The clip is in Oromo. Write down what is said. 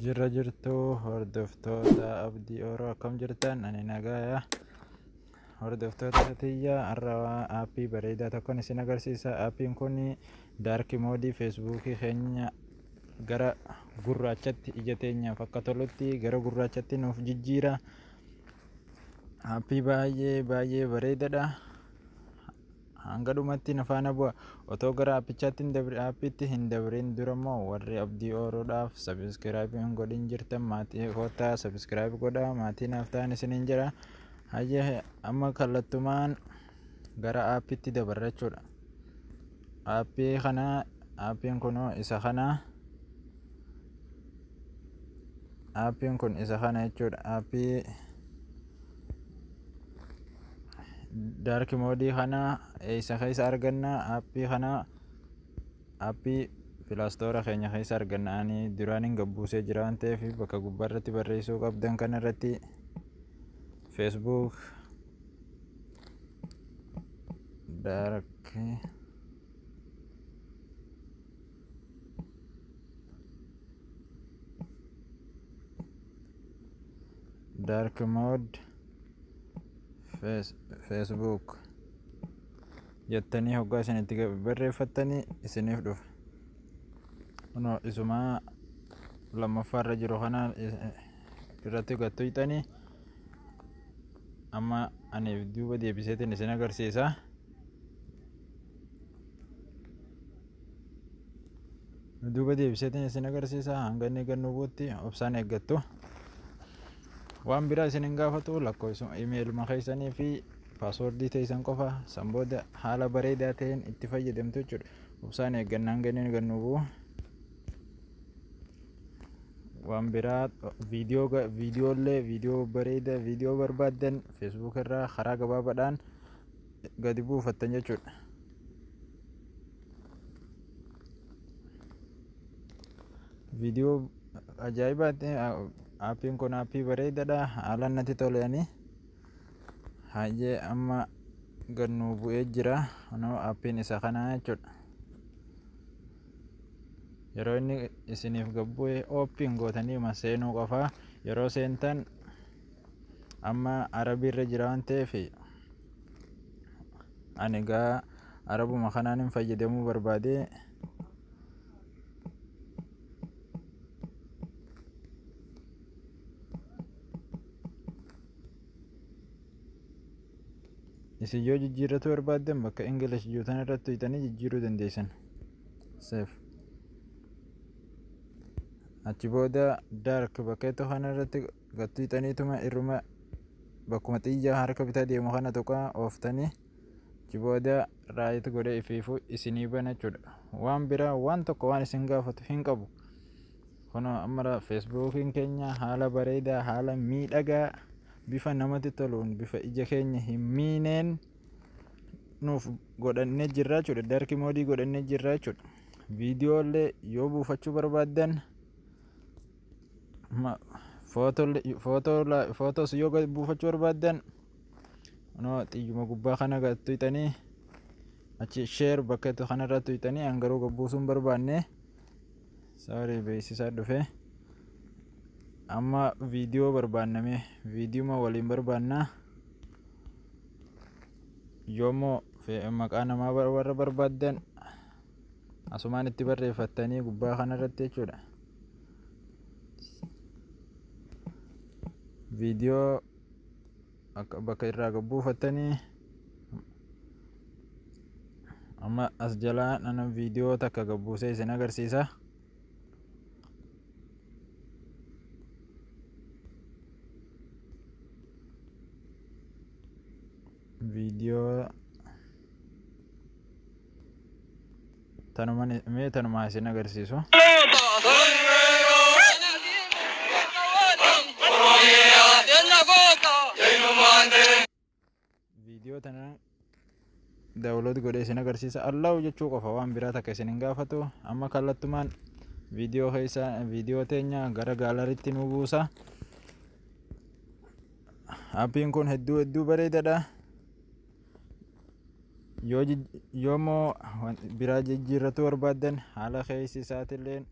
Jirra jirtuu hordoftoota Abdii Oro, akkam jirtan? Ani nagaaya. Hordoftoota tiyya, har'a aappii bareedaa tokkon isin agarsiisa. Aappiin kun dark mode feesbuukii keenya gara gurraachatti, ija teenyaaf akka tolutti gara gurraachatti nuuf jijjiira. Aappii baay'ee baay'ee bareedaadha. Hanga dhumatti na faana bu'a. Otoo gara aappichaatti hin dabrin, aappiitti hin dabrin dura immoo, warri Abdii Ooroodhaaf subscribe hin godhin jirtan, maatii kottaa subscribe godhaa, maatii naaf ta'an isiniin jira. Hayyee, amma kallattumaan gara aappiitti dabarra jechuudha. Aappii kana, aappiin kun isa kana. Aappiin kun isa kana jechuudha. Aappii dark mode kana eessa keessa arganna? Aappii kana aappii Play Store keenya keessa arganna. Ani duraan hin gabbuusee jira waan ta'eef, bakka gubbaa irratti barreessuu qabdan kana irratti Facebook dark mode Facebook jettanii hoggaa isin itti barreeffattanii isiniif dhufa. Kunoo isumaa lammaffaarra jiru kana irratti gattuqxanii, amma ani duuba deebiseetiin isin agarsiisa. Duuba deebiseetiin isin agarsiisa. Hanga inni gannuu buutti obsaan eeggattu. Waan biraa isin hin gaafatu, lakkoofsa imeeluma keessanii fi paaswordii teessan qofa. San booda haala bareedaa ta'een itti fayyadamtu jechuudha. Obsaan eeggannaa hanga inni gannuu bu'u. Waan biraa viidiyoo, viidiyoollee, viidiyoo bareedaa, viidiyoo barbaaddan feesbuuk irraa karaa gabaabaadhaan gadi buufattan jechuudha. Viidiyoo ajaa'ibaatti. Aappiin kun aappii bareedaadha. Haalaan natti toleani. Hayyee, amma gannuu bu'ee jira. Kunoo aappiin isa kanaa jechuudha. Yeroo inni isiniif gabbu'e open gootanii seenuu qofaa. Yeroo seentan amma arabiirra jira waan ta'eef, ani egaa arabuma kanaan hin fayyadamuu barbaade. Isin yoo jijjiirrachuu barbaaddan, bakka English jiru irratti tuqxanii jijjiiruu dandeessan. Save. Achi booda dark bakka itti kana irratti gattuqxaniituma irruma bakkuma xiyya harka bitaa deemu kana tuqaa ooftanii, achi booda right godhee ifiifuu isinii bana jechuudha. Waan biraa waan tokko waan isin gaafatu hin qabu. Kun amma feesbuukiin keenya haala bareedaa, haala miidhagaa, bifa namatti toluun, bifa ija keenya hin miineen nuuf godhannee jirra jechuudha. Dark mode godhannee jirra jechuudha. Viidiyoolee yoo buufachuu barbaaddan, footoos yoo buufachuu barbaaddan, kunoo xiyyuma gubbaa kana tuqxanii, achi share bakka itti kanarra tuqxanii. An garuu gabbuusuu hin barbaanne, sorry, beeksisaa dhufe. Amma viidiyoo barbaanname, viidiyoo waliin barbaannaa. Yoommoo maqaa namaa warra barbaaddan, asumaan itti barreeffattanii gubbaa kanarratti jechuudha. Viidiyoo bakka irraa gabbuufattanii, amma as jalaa nana viidiyoo takka gabbuusee isin agarsiisa. Viidiyoo tanuma mee tanuma isin agarsiisu. Viidiyoo tana download godhee isin agarsiisa. Allow jechuu qofa, waan biraa takka isin hin gaafatu. Amma kallattumaan viidiyoo keessa viidiyoo teenya gara gaalaritti nu buusa. Aappiin kun hedduu hedduu bareedaadha. Yoo yoommoo biraa jijjiirrachuu barbaaddan, haala keessi isaatillee